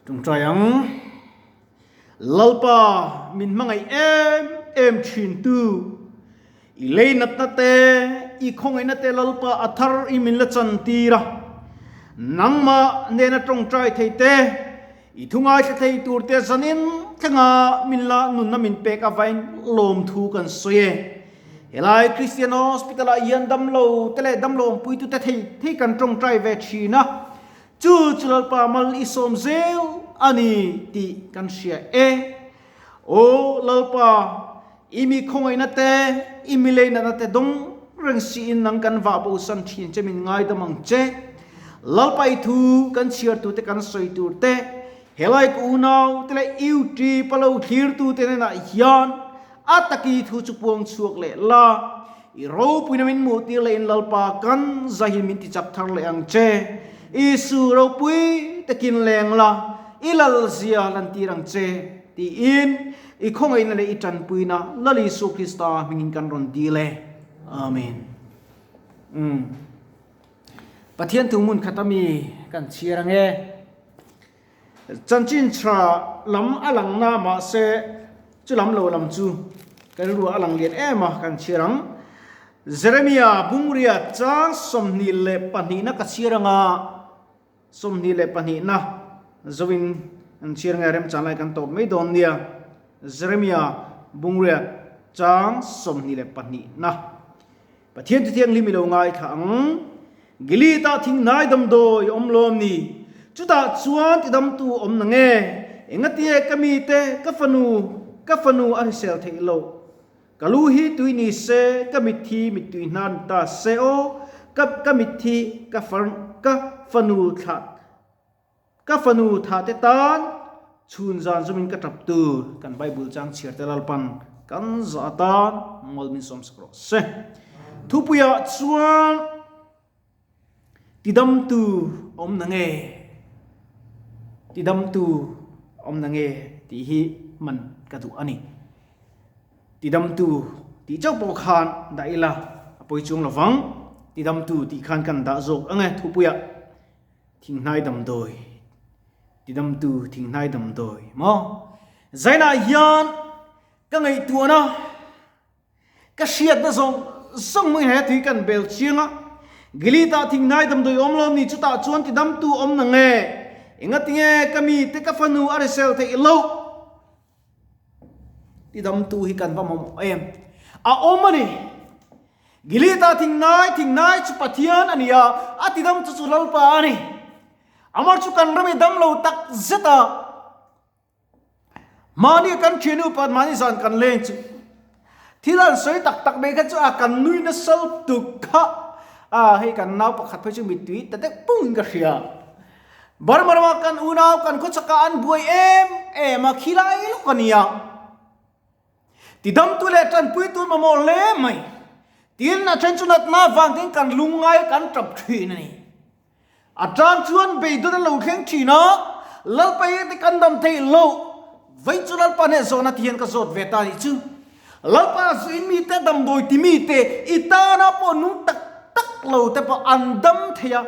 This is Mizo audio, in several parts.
Ṭawngṭai ang. Lalpa min hmangaih em em ṭhintu, i lei natna te, i khawngaihna te Lalpa a thar i min la chantir a. Nangmah nena ṭawngṭai thei te, i thu ngaithla thei tur te zanin thlenga min la nunna min pek avain lawmthu kan sawi e. Helai Christian Hospital ah hian damlo te leh damlo awmpuitute thei thei kan ṭawngṭai ve ṭhin a. Chu chu Lalpa mal i sawm zel a ni tih kan hria e. Aw Lalpa, i mi khawngaihna te, i mi leinatna te dawng reng siin nang kan vah bosan thin che min ngaidam ang che. Lalpa i thu kan chhiar tur te kan sawi tur te, helai ka unau te leh UT palo thlir tu te hnenah hian a taki thu chu puang chhuak leh la. I ropuina min hmuh tir leh in Lalpa kan zahin min ti chak thar leh ang che. Isu ropui takin leng la, i lal zia lan tir ang che, tiin i khawngaihna leh i tanpuina Lal Isu Krista hmingin kan rawn dil e. Amen. Umm. Pathian thu hmun khat ami kan chhiar ang e. Chanchin tha lam a lang na mahse chu lam lo lam chu ka rilru a lang lian em a kan chhiar ang. Jeremia Bungria chang 22na ka chhiar anga 22na zoin an chhiar nge remchan lai kan tawp mai dawn nia. Jeremia Bungria chang 22na Pathian chu thianghlim i lo ngaithla ang. Gilead-ah thinghnai damdawi a awm lawm ni? Chutah chuan tidamtu a awm na nge? Engatinge ka mite, ka fanu, ka fanu a hrisel theih loh? Ka lu hi tui ni se, ka mitthi mittui hna ni ta se aw, ka, ka mitthi, ka far, ka fanu thlah, Ka fanu thahte tan chhun zan zumin ka tap tur kan Bible chang chhiar te Lalpan kan zah atan mawl min sawm sak rawh se. Thupuiah chuan tidamtu awm na nge? Tidamtu awm na nge tih hi man ka duh a ni. Tidamtu tih chauh pawh khan dah ila a pawi chuang lovang. Tidamtu tih khan kan dah zawk ang e thupuiah. Thinghnai damdawi, tidamtu thinghnai damdawi maw? Zainah hian ka ngaihtuahna, ka hriatna zawng zawng hmangin he tui kan bel chiang a, Gilead-ah thinghnai damdawi awm lo ni chutah chuan tidamtu awm na nge? Engatinge ka mite ka fanu a risel theih loh? Tidamtu hi kan va mamawh em? A awm a ni. Gilead-ah thingnai, thingnai chu Pathian a ni a, a tidam chu chu Lalpa a ni. Amah chu kan ram i dam lo tak zet a. Mahni kan thian upat mahni zan kan leng chu. Thil an sawi tak tak mai kha chu a kan nui nasal tuk kha. A hei kan nau pakhat phei chu mittui ta deuh pung in ka hria. Burma rama kan unau kan khawchhakah an buai em em a, khilai lawk a nia. Tidamtu leh tanpuitu mamawh hle mai. Tin, a then chu natna vang ten kan lungngai kan tap thin a ni. A tan chuan beidawn a lo thleng thin a, Lalpa hi te kan dam theih loh. Vei chu Lalpa hneh zawhna ti hian ka zawt ve ta nih chu. Lalpa zuin mite damdawi ti mite i tana pawh nung tak tak lo te pawh an dam thei a.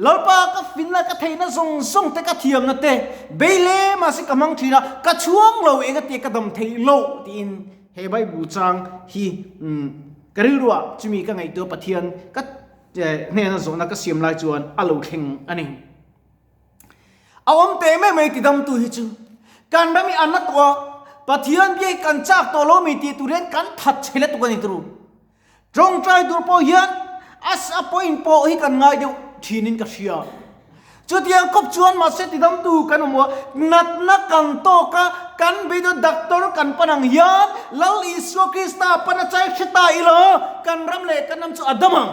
Lalpa ka finna ka theihna zawng zawng te ka thiamna te bei le mahse ka hmang thin a, ka chhuang lo eng atia ka dam theih loh tiin he Bible chang hi ka rilruah chumi ka ngaihtuah Pathian ka hnena zawhna ka siam lai chuan a lo thleng a ni. A awm teh mai mai tidamtu hi chu kan ram i an la tawh a, Pathian bia hi kan chak tawh lo mi tih tur hian kan that chhe lutuk a ni turu. Tawngtai tur pawh hian as a point pawh hi kan ngai deuh thinin ka hria. Chutiang kawp chuan mahse tidamtu kan awm a, natna kan tawk a, kan beidawt doctor kan pan ang hian Lal Isua Krista pan a chai hre ta ila kan ram leh kan ram chu a dam ang.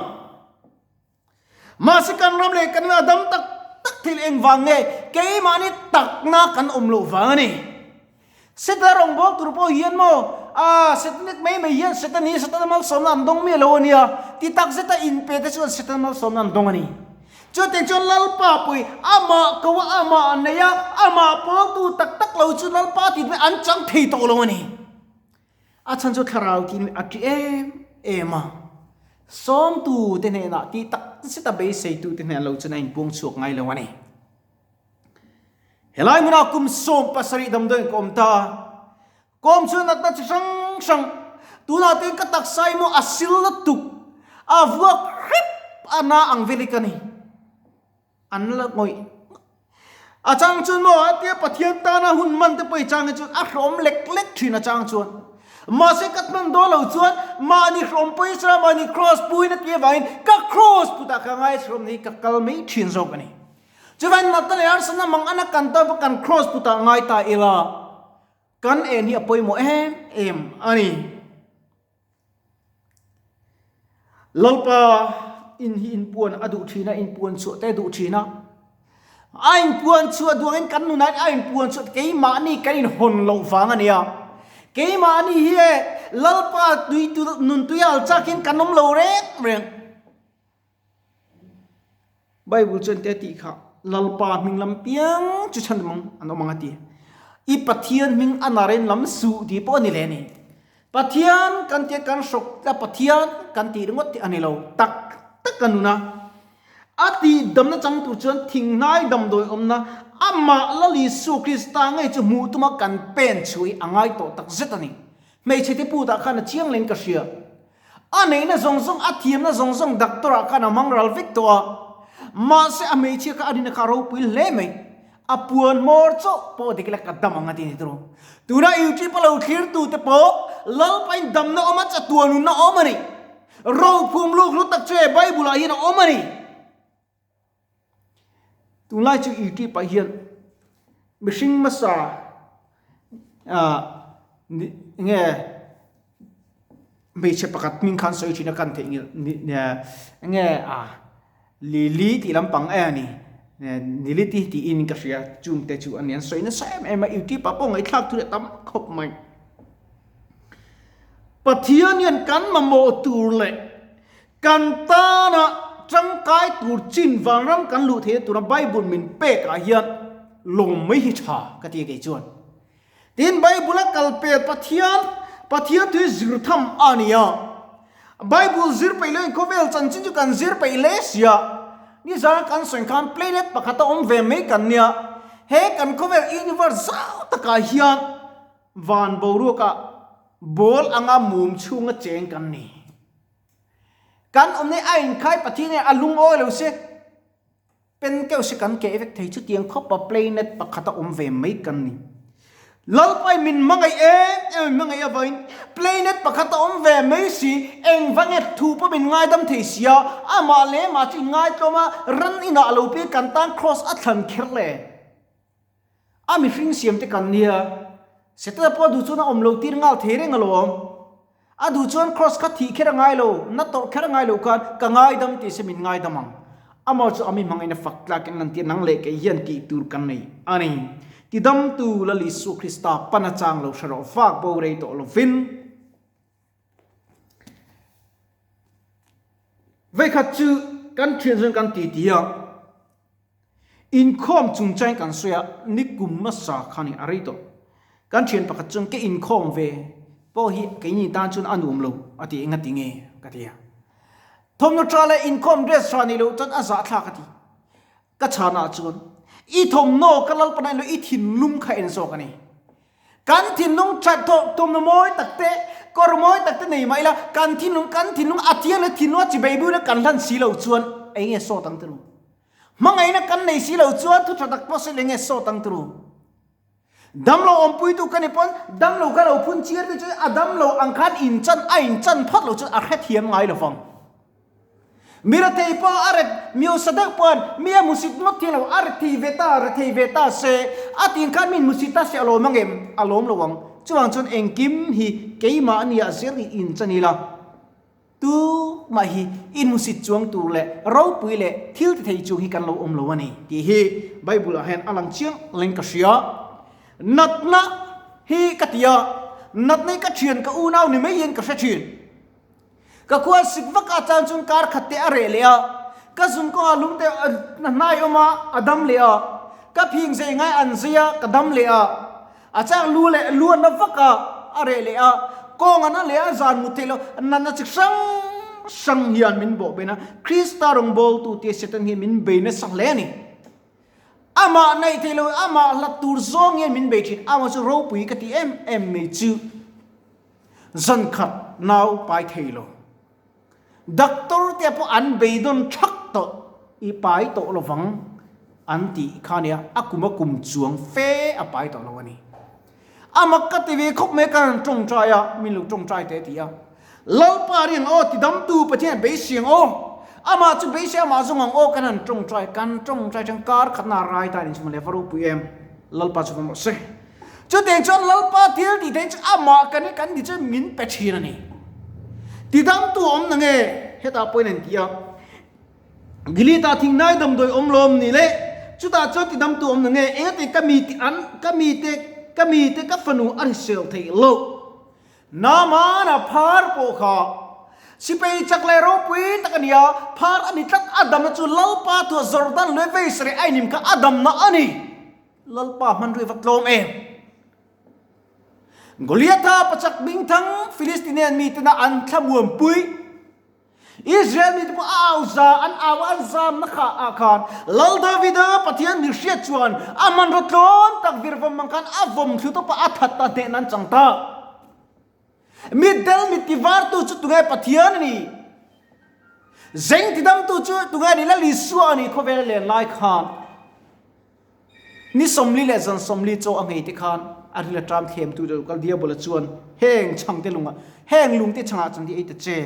Mahse kan ram leh kan a dam tak tak thil engvang nge keimahni takna kan awm loh vang a ni. Seta rawngbâwl tur pawh hian maw a Setanic mai mai hian Satan hi Setana malsawmna an dawng miah lo a nia ti tak zeta inpe te chuan Setana malsawmna an dawng a ni. Chutiang chuan Lalpa pui amah ko a amah a nei a amah pawltu tak tak lo chu Lalpa tih an chang thei tawh lo a ni. A chhan chu thlarau tin a ṭi em em a, sawmtute hnenah tih tak zeta beiseitute hnenah lo chuan a inpuang chhuak ngai lo a ni. Helai hmunah kum 17 damdawiin ka awm ta a, kawm chu natna chi hrang hrang, tunah te hian ka taksa hi maw a sil lutuk, a vuak hrep a na ang vel hi ka ni. An la ngawih a chang chuan maw a tia Pathian tana hun man te pawh i chang hi chuan a hrawm lek lek thin a chang chuan. Mahse ka hman dawn lo chuan mahni hrawm pawh i sira mahni cross puin a tih avangin ka cross putah ka ngai hrawm nei ka kal mai thin zawk a ni. Chuvain Nathan leh Arson-a mang ana kan tan pawh kan cross putah ngai ta ila kan en hi a pawimawh em em a ni. Lalpa in hi inpuan a duh thin a, inpuan chhuah te a duh thin a. A inpuan chhuah duh angin kan nunah hian a inpuan chhuah keimahni kan inhawn loh vang a nia. Keimahni hi e Lalpa tui nun tui al chakin kan awm lo reng reng. Bible chuan te a tih kha, Lalpa hming lam piang chu chhan mang an awm ang a ti. I Pathian hming a naren lam suh tih pawh a ni leh a ni. Pathian kan tia kan hrawk tla Pathian kan tih ringawt tih a ni lo. Tak tak a nun a. A tih damna chang tur chuan thinghnai damdawi awmna amah Lal Isua Krista ngei chu hmuh tuma kan pen chhuah hi a ngai tawh tak zet a ni. Hmeichhe te putah khan a chiang leng ka hria. A neihna zawng zawng, a thiamna zawng zawng doctor ah khan a hmang ral vek tawh a. Mahse a hmeichhia kha a rinna kha a ropui hle mai. A puan hmawr chauh pawh dik ila ka dam ang a ti ni tawh. Tuna YouTube a lo thlir tu te pawh Lalpain damna awm a chatuan nunna awm a ni. Rophum luk hlu tak chu he Bible ah hian a awm a ni. Tunlai chu YouTube ah hian mihring hmasa ah nge hmeichhe pakhat hming khan sawi thin a kan theih nge ah Lily tih lampang e a ni Lily ti tiin ka hria chung te chu a ni an sawi nasa em em a YouTube ah pawh ngaihthlak thu leh tam khawp mai. Pathian hian kan mamawh tur leh Kan tana tangkai tur chin vanram kan luh theihna tura Bible min pek ah hian lawm mai hi tha ka ti a kei chuan. Tin Bible a kal pel Pathian Pathian thu hi zir tham a ni a. Bible zir peih loin khawvel chanchin chu kan zir peih hle sia. Nizan kan sawi khan planet pakhat a awm ve mai kan nia. He kan khawvel universe zau takah hian van boruakah ball anga mum chhunga cheng kan ni. Kan awmna hi a inkhai Pathian hian a lungawi lo se, pen keuh se kan keh vek thei. Chutiang khawpa planet pakhat a awm ve mai kan ni. Lalpai min hmangaih em em min hmangaih avangin planet pakhat a awm ve mai si, engvang nge thu pawh min ngaidam thei sia, amah leh amah chu inngaitluam a, ran inah a lo piang kan tan cross a thlan kher le. A mihring siam te kan nia, Setana pawh a duh chuan a awm lo tir nghal thei reng alawm. A duh chuan cross kha thih kher a ngai lo, na tawrh kher a ngai lo khan ka ngaidam tih se min ngaidam ang. Amah chu a mi hmangin a fak tlak in lantir nang leh kei hian tih tur kan nei a ni. Tidamtu Lal Isua Krista pan a chang lo hre rawh vak bo rei tawh lovin. Veikhat chu kan thian chuan kan titi a. Inkhawm chungchangin kan sawi a, nikum hmasa kha ni a rei tawh. Kan thian pakhat chuan ka inkhawm ve pawh hi keini tan chuan a nuam lo a ti, engati nge ka ti a. Thawmhnaw tha leh inkhawm dress tha nih loh chuan a zahthlak a ti. Ka chhanah chuan i thawmhnaw ka lalpan a en lo, i thinlung kha en zawk a ni. Kan thinlung that thawh thawmhnaw mawi tak te, kawr mawi tak te nei mah ila, kan thinlung kan thinlung a thiang leh thinlung a chibei bur a kan hlan si lo chuan eng nge sawt ang turu? Hmangaihna kan nei si lo chuan thu tha tak pawh sawi leh nge sawt ang turu? Damlo awmpuitu ka ni pawn damlo kha lo phun chiar te chu a damlo ang khan inchan a inchan phawt lo chuan a hrethiam ngai lo vang. Mi rethei pawh a ret miosa deuh pawn mi a hmusit ngawt thiang lo, a rethei ve ta, rethei ve ta se a tih khan mi hmusit ta se a lawm ang em? A lawm lo ang. Chuvang chuan engkim hi keimahniah zel i inchan ila. Tu mah hi inhmusit chuang tur leh ropui leh thil ti thei chung hi kan lo awm lo a ni tih hi Bible ah hian a lang chiang leng ka hria. Natna hi ka ti a, natna hi ka thian ka unau ni mai hian ka hre thin. Ka khua sik vak a chan chuan kar khat te a reh leh a, ka zun kawngah lung te a hnai awm a, a dam leh a, ka phing zei ngai an zei a, ka dam leh a. A chang lu leh lu a na vak a, a reh leh a, kawng a na leh a, zan mut theih loh, natna chi hrang hrang hian min bawh ben a, Krista rawngbawltu tia Satan hian min bei nasa hle a ni. Amah naih thei lo, amah hlat tur zawng hian min bei thin. Amah chu ropui ka ti em em mai chu. Zan khat nau pai thei lo. Doctor te pawh an beidawn thak tawh, i pai tawh lovang an tih kha nia, a kum a kum chuang fe a pai tawh lo a ni. A mak ka ti ve khawp mai ka rawn tawngtai a, min lo tawngtai teh ti a. Lalpa ring aw, tidamtu Pathian beisei ang aw, amah chu beisei amah zawng ang aw kan han tawngtai, kan tawngtai chuan kar khatna a rai ta a ni chu mawle, va ropui em, Lalpa chu va mawh se. Chutiang chuan Lalpa thil tih theih chu amah kan hi kan ti chuan min pe thin a ni. Tidamtu awm na nge? Hetah pawhin an ti a. Gilita thingnai damdawi awm lawm ni le? Chutah chuan tidamtu awm na nge? Engati ka mi te an ka mi te ka mi te ka fanu a hrisel theih loh. Naamana phar pawh kha sipei chak leh ropui tak a ni a, phar a ni tlat a damna chu Lalpa tua Jordan lui vei sarih a inim kha a damna a ni. Lalpa hmanrui va tlawm em? Goliatha pachak hmingthang Filistinian mitena an thlamuanpui. Israel mite pawh a au za, an au a, an zamna kha ah khan Lal Davida Pathian mi hriat chuan a hmanraw tlawm tak virvawm ang khan a vawm thlu tawp a, a that ta hnehna an chang ta. Mitdel mit tivartu chu tunge Pathian a ni? Zeng tidamtu chu tunge a ni? Lal Isua a ni khawvela len lai khan. Ni 40 leh zan 40 chaw a nghei te khan a ril a ṭam thlemtu deuh kal Diabola chuan heng chhangte lungah, heng lungte chhangah chuan i ei ta che,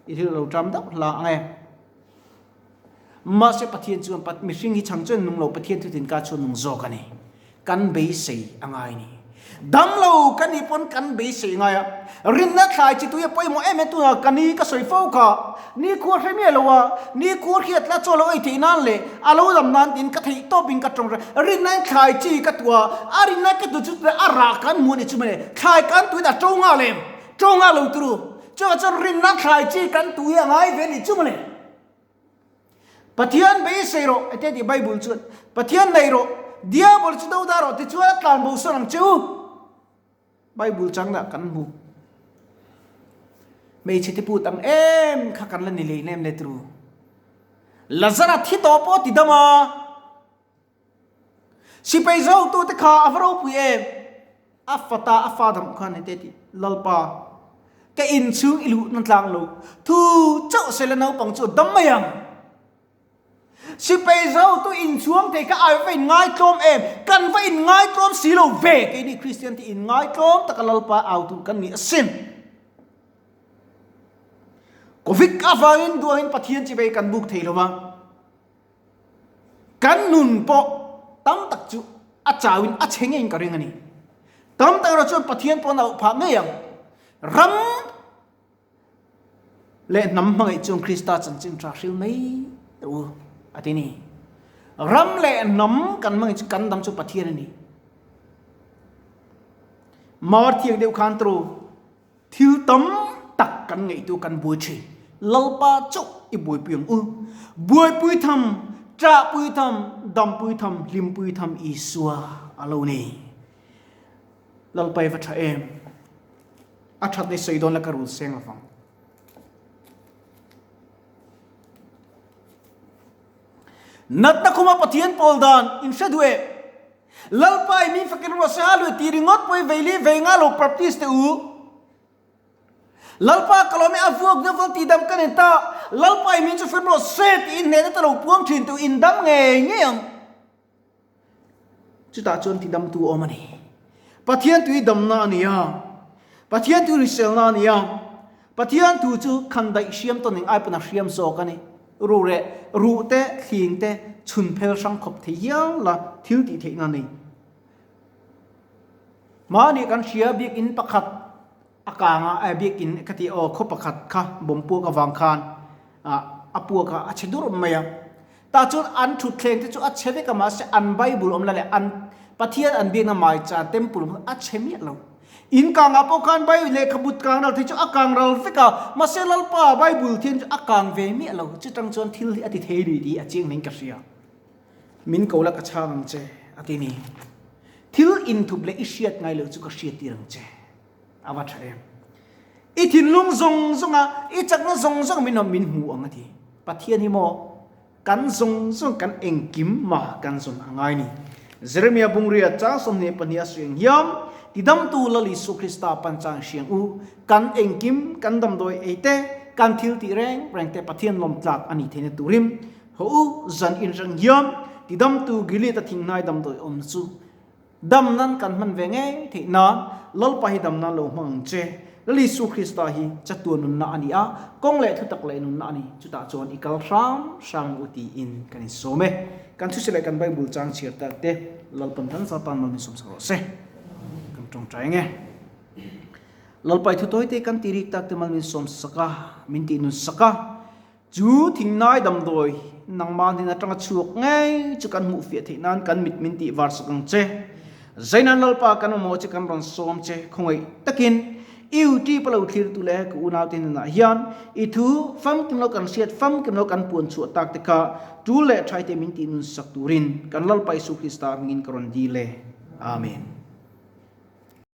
i ril a lo ṭam deuh hla ang e. Mahse Pathian chuan mihring hi chhang chuan nung lo, Pathian thutin ka chuan nung zawk a ni. Kan beisei a ngai ni. Damlo ka nih pawn kan beisei ngai a, rinna thlai chi tui a pawimawh em em tunah ka ni ka sawi fo kha, ni khua hre miah lo a, ni khua hriat la chaw lo ei theih nan leh a lo dam nan tiin ka theih tawp in ka tawng reng, rinna in thlai chi ka tuah a, a rinna ka tuah chu a rah kan hmuh a ni chu mawle, thlai kan tuin a to nghal em, to nghal lo turu, chuvang chuan rinna thlai chi kan tuh hi a ngai ve a ni chu mawle. Pathian beisei rawh, ete tih Bible chuan, Pathian nei rawh, Diabol chu do dah rawh tichuan a tlan bo sawn ang che u. Bible changna kan hmu. Hmeichhe te put ang em kha kan la ni lei nem le tru. Lazara thi tawh pawh ti dam a. Sipai zotu te kha a va ropui em? A fata a fa dam khan hete ti, Lalpa, ka in chhung i luh na tlang lo, thu chauh sela naupang chu a dam mai ang. Sipai zotu in chhuang thei kha ai va in ngaitlawm em? Kan va in ngaitlawm si lo ve, keini Kristian te in ngaitlawm taka Lalpa au tur kan ni asin. Covid avangin duangin Pathian chivei kan buk thei lo va. Kan nun pawh tam tak chu a chauin a chhe ngeiin ka ring a ni. Tam tak erawh chuan Pathian pawh an auh phah ngei ang. Ram leh hnam hmangaih chuan Krista chanchin tha hril mai teh u a ti ni. Ram leh hnam kan hmangaih chu kan dam chu Pathian a ni. Mar thiang deuh khan tawh Thil tam tak kan ngaihtu kan buai thin. Lalpa chauh i buaipui ang u. Buaipui tham, ṭahpui tham, dampui tham, hlimpui tham Isua a lo ni. Lalpa i va ṭha em? A ṭhatna i sawi dawn la ka rul seng lovang. Natna khuma Pathian pawl dan in hre duh eh. Lalpa i mi fakin ruah se ha lui ti ringawt pawh i vei li vei nga lo practice teh u. Lalpa ka lawm i a vuak deuh vel tih dam ka nen ta. Lalpa i min chu fim rawh se tiin hnehna te lo puang thin teh u in dam ngei ngei ang. Chutah chuan tidamtu awm a ni. Pathian tui damna a ni a. Pathian tui hriselna a ni a. Pathian thu chu khandaih hriam tawn eng ai pawn a hriam zawk a ni. Ruh reh, ruh te, thling te, chhun phel hrang khawp thei hial la thil tih theihna a nei. Mahni kan hria biakinn pakhat a kang a, eh biakinn ka tih aw khaw pakhat kha bawm puak avang khan ah a puak a, a chhe dur mai a. Tah chuan an thutthleng te chu a chhe vek a mahse an Bible awm la leh an Pathian an biakna maicha temple awm a chhe miah lo. In kangah pawh khan Bible lehkhabut kang ral thei chu a kang ral vek a, mahse Lalpa Bible thian chu a kang ve miah lo. Chutang chuan thil hi a ti thei lui tih a chiang hlein ka hria. Min ko la ka chhang ang che a ti ni. Thil inthup leh i hriat ngai loh chu ka hriat tir ang che. A va tha em. I thinlung zawng zawnga i chakna zawng zawng min awm min hmu ang a ti. Pathian hi maw? Kan zawng zawng kan engkim ma kan zawn a ngai ni. Jeremia bungria chang 22 a suiang hiam, Tidamtu Lal Isu Krista panchang hriang u, kan engkim kan damdawi ei te, kan thil tih reng reng te Pathian lawmtlak a nih theihna turin haw u, zan inhrang hiam, Tidamtu Gilead-a thinghnai damdawi awm chu Dam nan kan hman ve ngei theih nan Lalpa hi dam nan lo hmang ang che. Lal Isu Krista hi chatuan nunna a ni a, kawng leh thutak leh nunna a ni. Chutah chuan i kal hram hram ang u tiin kan insawm e. Kan thusawi leh kan Bible chang chhiar tak te Lalpan kan za tan mal min sawm sak rawh se. Kan tawngtai ang e. Lalpa i thutawi te kan ti rik tak te mal min sawm sak a, min tih nun sak a. Chu thingnai damdawi nangmah hnen atanga chhuak ngei chu kan hmuh fiah theih nan kan mit min tih var sak ang che. Zainan Lalpa kan mamawh che kan rawn sawm che khawngaih takin YouTube a lo thlir tu leh ka unaute hnenah hian i thu famkim lo kan hriat famkim lo kan puan chhuah tak te kha tul leh thaite min tih nun sak turin kan Lalpa Isu Krista hmingin ka rawn dil e. Amen.